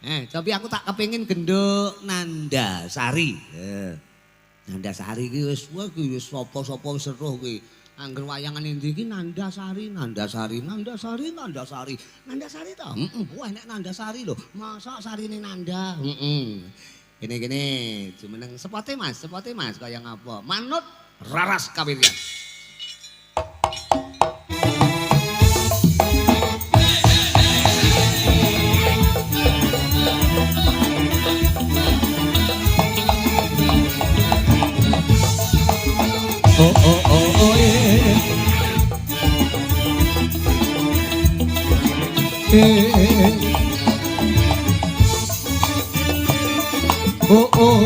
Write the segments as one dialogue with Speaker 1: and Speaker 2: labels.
Speaker 1: Tapi aku tak kepengin genduk Nandasari. Nandasari iki wis wah iki wis sapa-sapa wis weruh kuwi. Angger wayangan endi iki Nandasari, Nandasari, Nandasari, Nandasari. Nandasari to? Heeh, wah nek Nandasari lho. Mosok sarine Nanda. Heeh. Kene-kene jumeneng sepote Mas kaya ngapa? Manut Raras Kawiryan. Oh oh oh oh eh. Eh. Oh oh.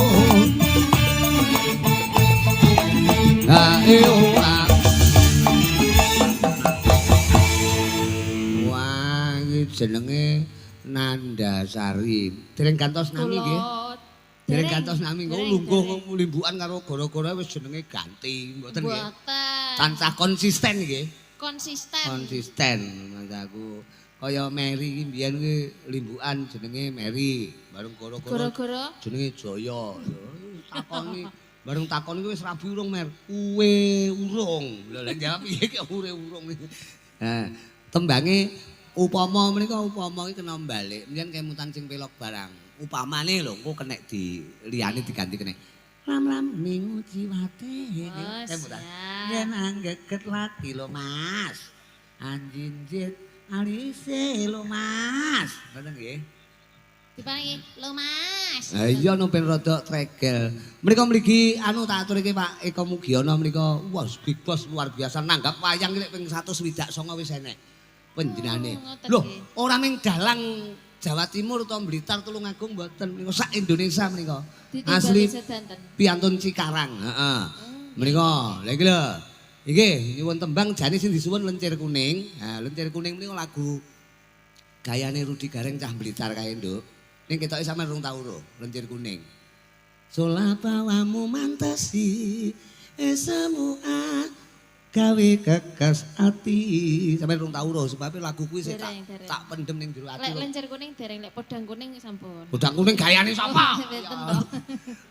Speaker 1: Ah eh oh ah. Wah, iki jenenge Nandasari. Dereng gantos nami nggih. Dereng gantos nami kok lungguh limbukan karo gara-gara wis jenenge ganti, mboten nggih.
Speaker 2: Mboten.
Speaker 1: Tansah konsisten nggih.
Speaker 2: Konsisten.
Speaker 1: Konsisten mas aku. Kaya Mary iki mbiyen kuwi limbukan jenenge Mary, bareng gara-gara jenenge Jaya. Takoni, bareng takoni kuwi wis rabi urung Mer. Uwe urung. Lha lha jawab piye ki ure urung. Nah, tembange upama menika upama iki kena balik. Mbiyen kemutan sing pelok barang. Upamane lho engko kenek di liyane diganti kenek. Lam-lam minggu jiwate. Kemutan. Yen anggeget lagi lho Mas. Anjinjit alise lho Mas. Ngoten nggih.
Speaker 2: Diparingi lho Mas.
Speaker 1: Ha iya no ben rada tregel. Mriko mligi anu tak aturke Pak Eko Mugiono mriko wah big boss luar biasa nanggap wayang iki ping 169 wis enek panjenengane. Lho, ora ming dalang Jawa Timur utawa Blitar Tulungagung mboten menika sak Indonesia menika. Asli piantun Cikarang, heeh. Menika, lha iki lho. Iki nyuwun tembang jane sing disuwun Lencir Kuning. Ha, Lencir Kuning menika lagu gayane Rudi Gareng cah Blitar kae, Nduk. Ning ketoke sampean rung tau ro, Lencir Kuning. Sulapawamu mantesi esemu gawe kekes ati. Sampeyan rung tau ro sebab lagu kuwi sik tak pendem ning jero ati.
Speaker 2: Lek Lencir Kuning dereng, lek Podang Kuning sampun.
Speaker 1: Podang Kuning gayane sapa?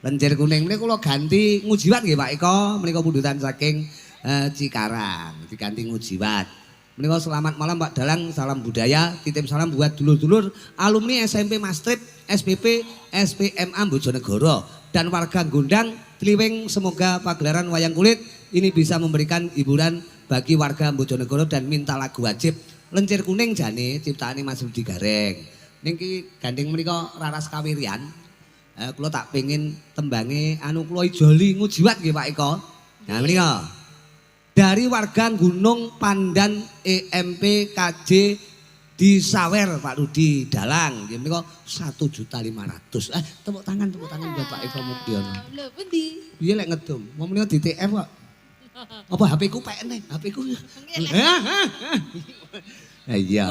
Speaker 1: Lencir Kuning menika kula ganti Ngujiwat nggih Pak Eko, menika pundutan saking Cikarang, diganti Ngujiwat. Menika selamat malam Pak Dalang, salam budaya, titip salam buat dulur-dulur alumni SMP Mastrip, SPP, SPMA Bojonegoro dan warga Gondang Tliwing, semoga pagelaran wayang kulit ini bisa memberikan hiburan bagi warga Bojonegoro dan minta lagu wajib Lencir Kuning jane ciptaane Mas Rudi Gareng. Niki gandeng menika Raras Kawiryan. Kula tak pengin tembange anu kula ijoli Ngujiwat nggih Pak Eko. Nah menika dari warga Gunung Pandan EMP KJ di Sawer Pak Rudi Dalang nggih menika 1.500.000. Tepuk tangan buat Pak Eko Mugiono.
Speaker 2: Lho pundi?
Speaker 1: Piye lek ngedum? Wong menika di TF kok. Apa HP ku pekne? HP ku. Ha iya.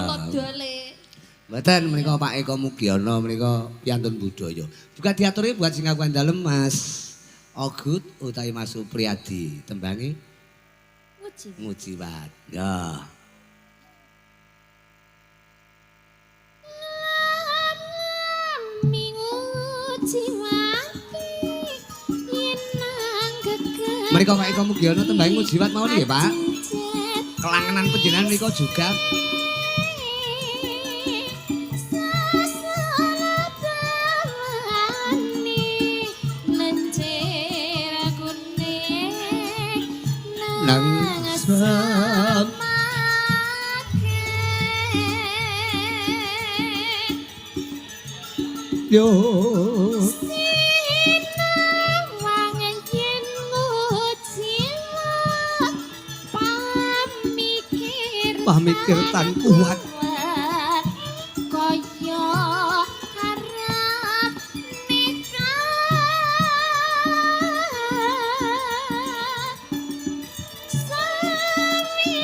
Speaker 1: Mboten menika Pak Eko Mugiono menika piantun budaya. Juga diaturi buat sing kagungan dalem Mas Ogut utawi Mas Supriyadi tembange Ngujiwat. Ya. Mereka Pak Eko Mugiono tembange Ngujiwat mawon nggih Pak. Kelangenan panjenengan menika juga. Nang yo pamikir tan kuat
Speaker 2: kaya arep nikah sami-sami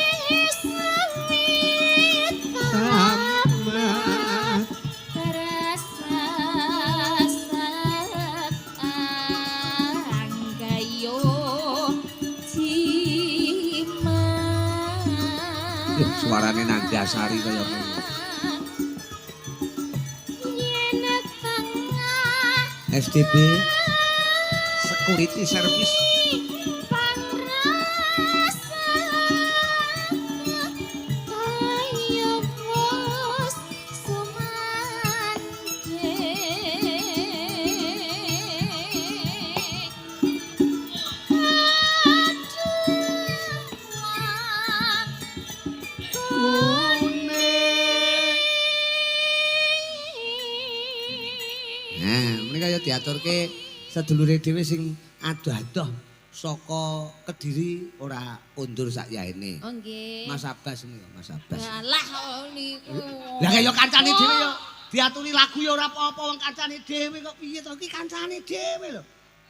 Speaker 1: tamat
Speaker 2: terasa anggayo jimat.
Speaker 1: Suarane Nandasari kaya ngono.
Speaker 2: Yen
Speaker 1: SDB Security Service.
Speaker 2: Pangrasa kaya wis sumandhing.
Speaker 1: Kuning. Nah, menika ya diaturke sedulure dhewe sing adoh-adoh saka Kediri ora kondur sak yaene.
Speaker 2: Oh nggih.
Speaker 1: Mas Abbas menika, Mas Abbas.
Speaker 2: Alah niku.
Speaker 1: Lah kaya kancane dhewe ya diaturi lagu ya ora apa-apa wong kancane dhewe kok piye to iki kancane dhewe lho.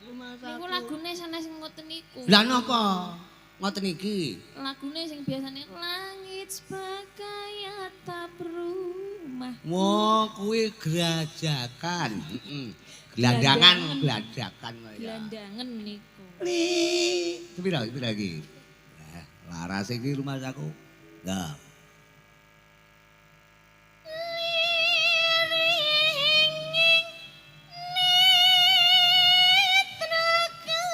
Speaker 2: Niku lagune sanes sing ngoten niku.
Speaker 1: Lah napa? Ngoten iki.
Speaker 2: Lagune sing biasane langit sebagai atap rumah.
Speaker 1: Wah, kuwi grajakan. Heeh. Gelandangan, gladakan kaya.
Speaker 2: Gelandangan niku.
Speaker 1: Li. Pira pira iki? Lah, laras iki rumah aku. Lah.
Speaker 2: Liringing netra kang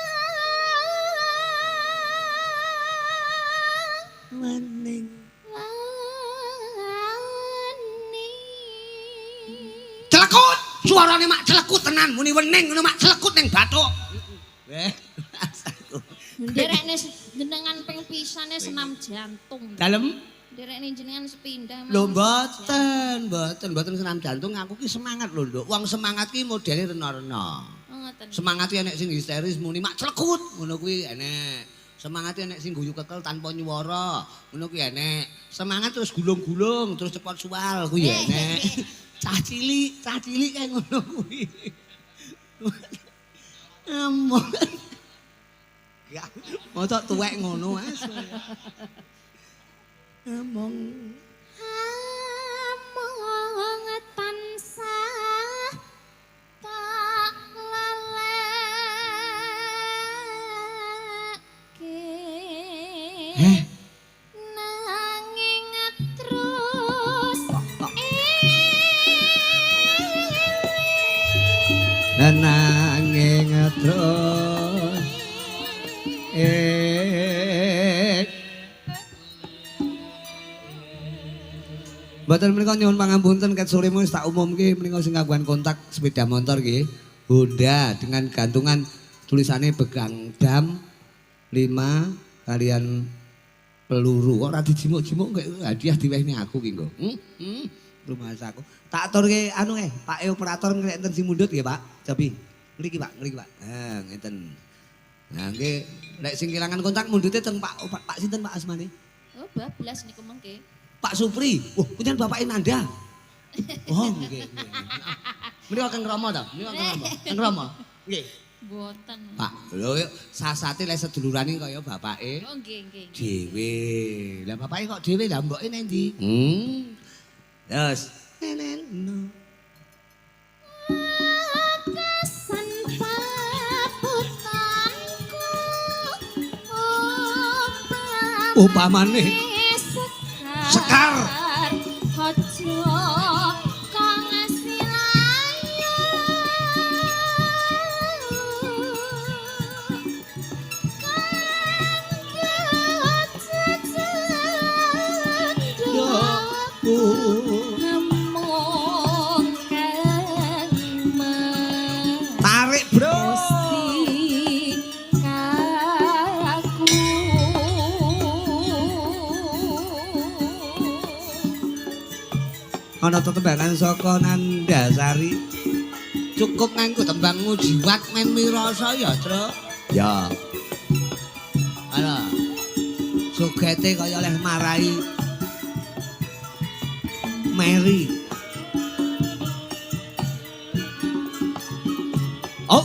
Speaker 1: Wening.
Speaker 2: wani.
Speaker 1: Celekut, suarane mak celekut tenan, muni wening ngono mak celekut ning bathuk. Eh, rasaku.
Speaker 2: Nderekne jenengan ping pisane senam jantung.
Speaker 1: Dalem?
Speaker 2: Nderekne jenengan sepindah.
Speaker 1: Lho mboten, mboten, mboten senam jantung, aku ki semangat lho, Nduk. Wong semangat ki modele rena-rena.
Speaker 2: Oh, ngoten.
Speaker 1: Semangat ki enek sing histeris muni mak celekut, ngono kuwi enek. Semangat enek sing guyu kekel tanpa nyuwara, ngono kuwi enek. Semangat terus gulung-gulung, terus cepot suwal kuwi enek. Cah cilik kae ngono kuwi. Among. Ya, mosok tuwek ngono, Mas. Among.
Speaker 2: Among tansah tak laleke.
Speaker 1: Heh?
Speaker 2: Nanging terus
Speaker 1: Nanging terus Mboten menika nyuwun pangapunten ket sore wis tak umumke menika sing kagungan kontak sepeda motor nggih Honda dengan gantungan tulisane Begang Dam 5 kalian peluru. Kok ora dijimuk-jimuk kok hadiah diwehne aku ki nggo. Rumah aku. Tak aturke anu Pak operator nek enten sing mundhut nggih Pak. Cobi. Ngriki Pak, ngriki Pak. Ha ngeten. Nah nggih nek sing kelangan kontak mundhute teng Pak Pak sinten Pak asmane?
Speaker 2: Oh, bablas niku mengke.
Speaker 1: Pak Supri. Wah, punten bapake Nanda. Oh, nggih. Menika Kang Rama ta? Menika Kang Rama. Kang Rama. Nggih.
Speaker 2: Mboten.
Speaker 1: Pak, lho sasate lek sedulurane kaya bapake
Speaker 2: Oh, nggih, nggih.
Speaker 1: dhewe. Lah bapake kok dhewe lah mboke nang ndi? Terus nenen.
Speaker 2: Kesan paputanku
Speaker 1: Upamane Sekar.
Speaker 2: Aja kang silayu. Kang
Speaker 1: Tarik, Bro.
Speaker 2: Kaku.
Speaker 1: Ana tetembangan saka Nandasari. Cukup nganggo tembang ngujiwat men mirasa ya, Tru. Ya. Ana. Sugete kaya oleh marai Mary. Oh.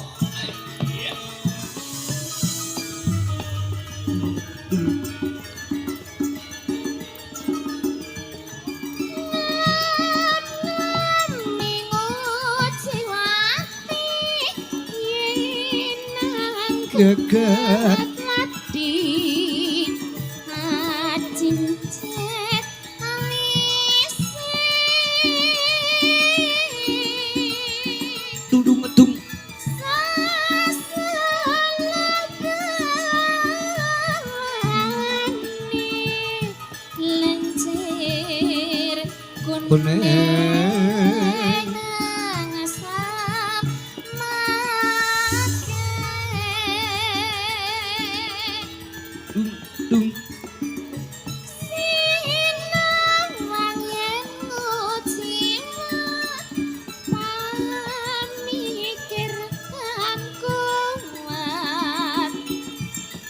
Speaker 1: Geget.
Speaker 2: Ladi acincet alise
Speaker 1: Tudung medung. Kuning dung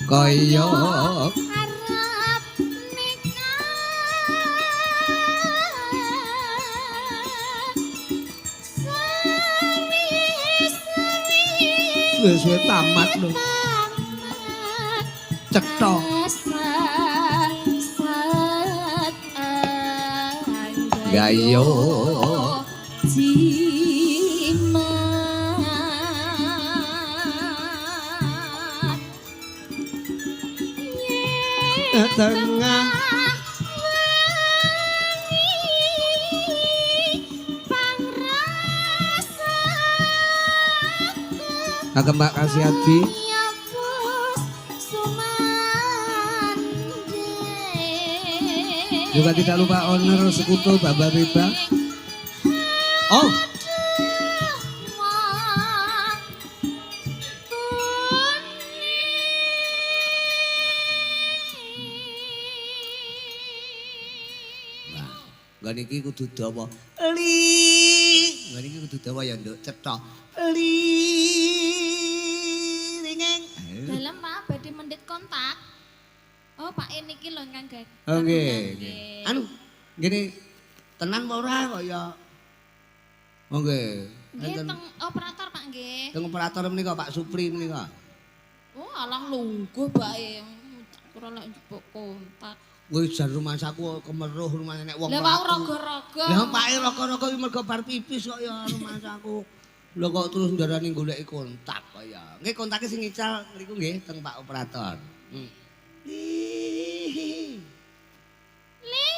Speaker 1: kaya
Speaker 2: arep nikah
Speaker 1: suwe-suwe tamat lho. Cetha. Gayo tengah kagem Mbak Kasiadi. Juga tidak lupa owner sekutu Baba Riba. Oh. Nah, niki kudu dawa. Li. Nggon iki kudu dawa ya, Nduk. Cetha. Li. Ringeng.
Speaker 2: Dalem Pak badhe mendhet kontak. Oh, Pak niki lho ingkang gak.
Speaker 1: Oh nggih. Anu, ngene tenan apa ora kok ya. Oh nggih.
Speaker 2: Nggih teng operator Pak nggih.
Speaker 1: Teng operator menika Pak Supri menika.
Speaker 2: Oh, alah lungguh bae. Ora lek njupuk kontak.
Speaker 1: Kowe jan rumangsaku kemeruh rumah nek wong.
Speaker 2: Lah wau raga-raga.
Speaker 1: Lah pake raga-raga iki mergo bar pipis kok ya rumangsaku. Lho kok terus ndarani goleki kontak kok ya. Nggih kontake sing ngical niku nggih teng Pak operator. Li.
Speaker 2: Li.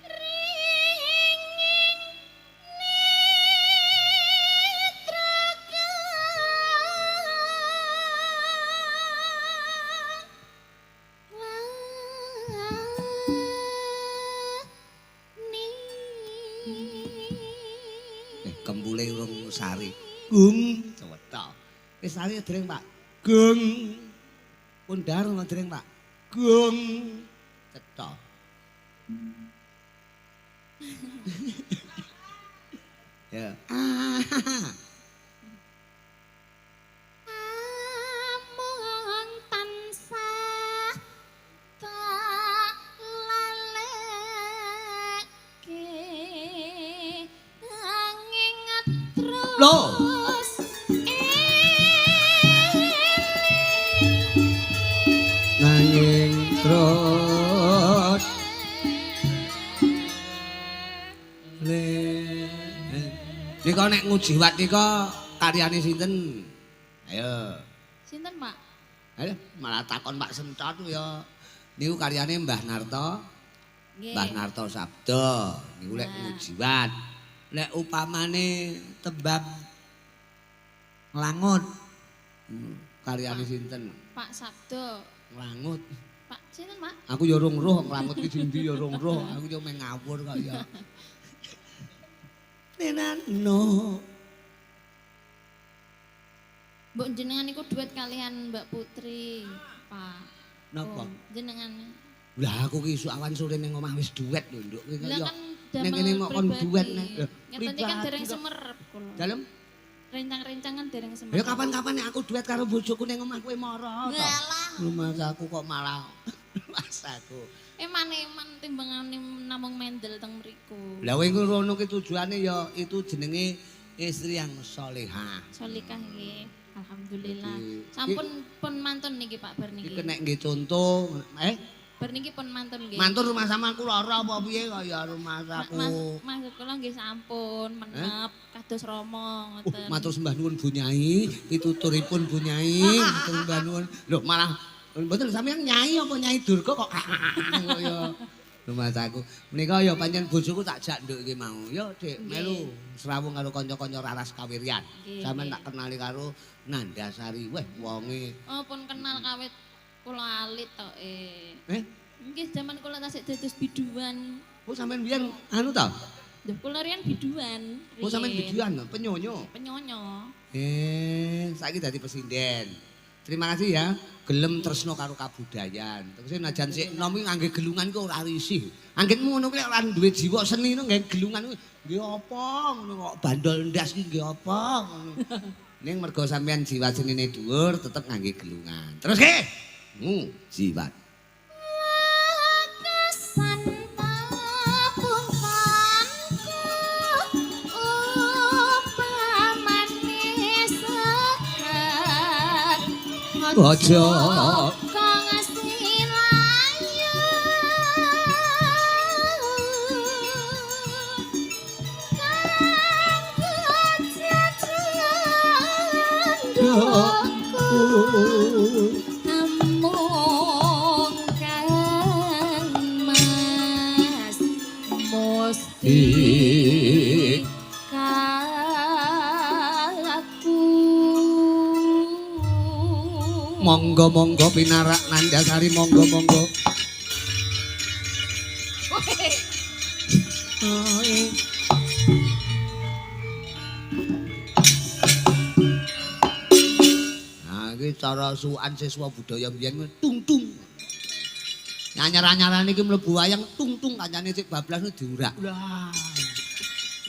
Speaker 2: Ringing netraka.
Speaker 1: Kembule urung sari. Gung cetha. Wis sari dereng, Pak. Gung. Pundar dereng, Pak. Gung. Cetha. Ya.
Speaker 2: Amung tansah tak laleke angin terus
Speaker 1: nanging terus le nika nek ngujiwat nika karyane sinten? Ayo.
Speaker 2: Sinten, Pak?
Speaker 1: Ayo malah takon Pak Sentot ya. Niku karyane Mbah Narto. Mbah Narto Sabdo niku lek ngujiwat. Lek upamane tembang nglangut karyane sinten?
Speaker 2: Pak Sabdo.
Speaker 1: Nglangut.
Speaker 2: Pak sinten, Pak?
Speaker 1: Aku ya rong roh nglangut ki sing ndi ya rong roh. Aku yo meng ngawur kok ya. Nenano.
Speaker 2: Mbok jenengan niku duet kalian Mbak Putri, Pak.
Speaker 1: Napa?
Speaker 2: Jenengan.
Speaker 1: Lah aku ki isuk awan sore ning omah wis duet lho, Nduk.
Speaker 2: Lah kan
Speaker 1: ning kene kok kon duet nek.
Speaker 2: Ngeten iki kan dereng semerep kula.
Speaker 1: Dalem
Speaker 2: rencang-rencang kan dereng semerep.
Speaker 1: Ya kapan-kapan nek aku duet karo bojoku ning omah kowe mara to. Lah aku kok malah mas aku.
Speaker 2: Eman-eman timbangane namung mendel teng mriku.
Speaker 1: Lah kowe ngono ki tujuane ya itu jenenge istri yang solehah.
Speaker 2: Solikah nggih. Alhamdulillah. Sampun pun mantun niki Pak bar niki.
Speaker 1: Iki nek nggih contoh,
Speaker 2: bar niki pun mantun nggih.
Speaker 1: Mantun rumah sama aku lara apa piye kaya rumah aku.
Speaker 2: Mas kula nggih sampun menep kados Rama ngoten.
Speaker 1: Matur sembah nuwun Bu Nyai, pituturipun Bu Nyai, matur sembah nuwun. Lho malah mboten sampeyan Nyai apa Nyai Durga kok kaya rumah aku. Menika ya pancen bojoku tak jak nduk iki mau. Ya Dik, melu srawung karo kanca-kanca Raras Kawiryan. Sampeyan tak kenali karo Nandasari. Weh, wonge.
Speaker 2: Oh, pun kenal kawit kula alit tok e.
Speaker 1: Eh?
Speaker 2: Nggih, jaman kula tasik dados biduan.
Speaker 1: Oh, sampean biyen anu ta?
Speaker 2: Lho, kula riyen biduan.
Speaker 1: Oh, sampean biduan, penyonyo.
Speaker 2: Penyonyo.
Speaker 1: Saiki dadi pesinden. Terima kasih ya, gelem tresno karo kabudayan. Terus najan sik enom iki ngangge gelungan ku ora risih. Anggitmu ngono kuwi ora duwe jiwa seni ngono ngangge gelungan kuwi nggih apa ngono kok bandol ndas ki nggih apa ngono. Ning mergo sampean jiwa senine dhuwur tetep ngangge gelungan. Terus ke? Jiwat.
Speaker 2: Kesan papuntanku upamane sekat
Speaker 1: Aja
Speaker 2: kang silayu kang kecendhongku amung kang mas musti kaku.
Speaker 1: Monggo monggo pinarak Nandasari monggo monggo. Nah, iki cara suwan siswa budaya biyen kuwi tung-tung. Anyar-anyarane iki mlebu wayang tung-tung kancane sik bablas diurak.
Speaker 3: Lah.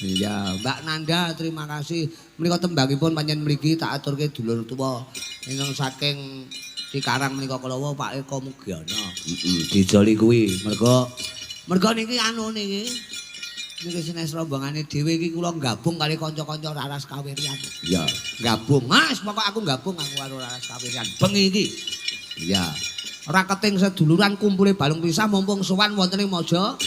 Speaker 1: Iya, Mbak Nanda terima kasih. Menika tembangipun pancen mriki tak aturke dulur tuwa ingkang saking Cikarang menika kala wau Pak Eko Mugiana. Heeh, dijoli kuwi. Mergo mergo niki anu niki. Niki senes rombongane dhewe iki kula gabung kali kanca-kanca Raras Kawiryan. Iya, gabung. Mas, pokok aku gabung aku karo Raras Kawiryan. Bengi iki. Iya. Raketing seduluran kumpule balung pisah mumpung sowan wonten ing Mojokerto.